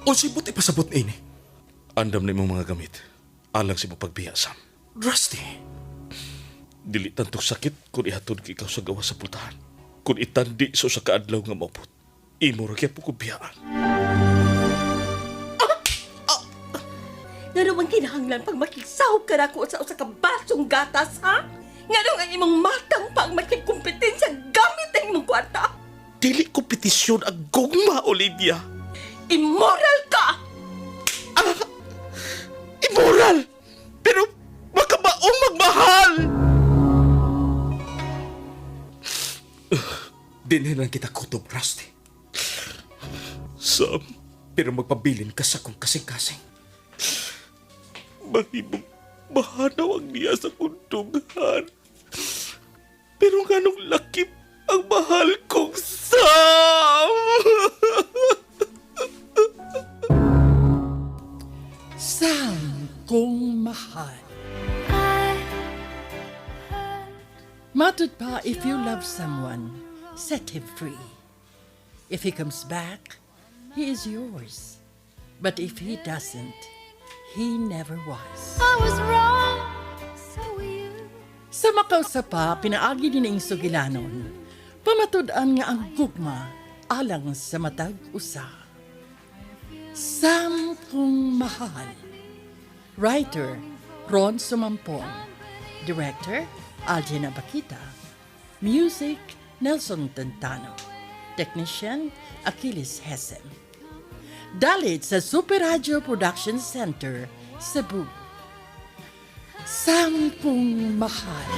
Unsay buot ipasabot ini? Andam na imong mga gamit. Alang sa imong pagbiya, Sam. Rusty, Dili tantong sakit kung ihatod ikaw sa gawas sa pultahan. Kung itandi sa usa ka adlaw nga maupot. Imo ra gyapon ko biyaan. Ngano man kinahanglan pag makigsahog ka na ko sa usa ka basong gatas, ha? Ngano ang imong matang pag makigkompetensya gamit ang imong kwarta? Dili kompetisyon ang gugma, Olivia. Immoral ka! Immoral! Pero makabaong magmahal! Dinhi lang kita kutob, Rusty. Sam, Pero magpabilin ka sa kong kasing-kasing. Mahimong mahanaw ang niya sa kundunghan. Pero nganong lakip ang mahal kong Sam? Sam kong mahal. Matud pa, if you love someone, set him free. If he comes back, he is yours. But if he doesn't, he never was. I was wrong, so were you. Sa makausa pa, pinaagi din ang sugilanon. Pamatud-an nga ang gugma alang sa matag usa. Sam kong mahal. Writer, Ron Sumampong. Director, Algina Bakita. Music, Nelson Tantano. Technician, Achilles Hesem. Dalit sa Super Radio Production Center, Cebu. Sam kong mahal.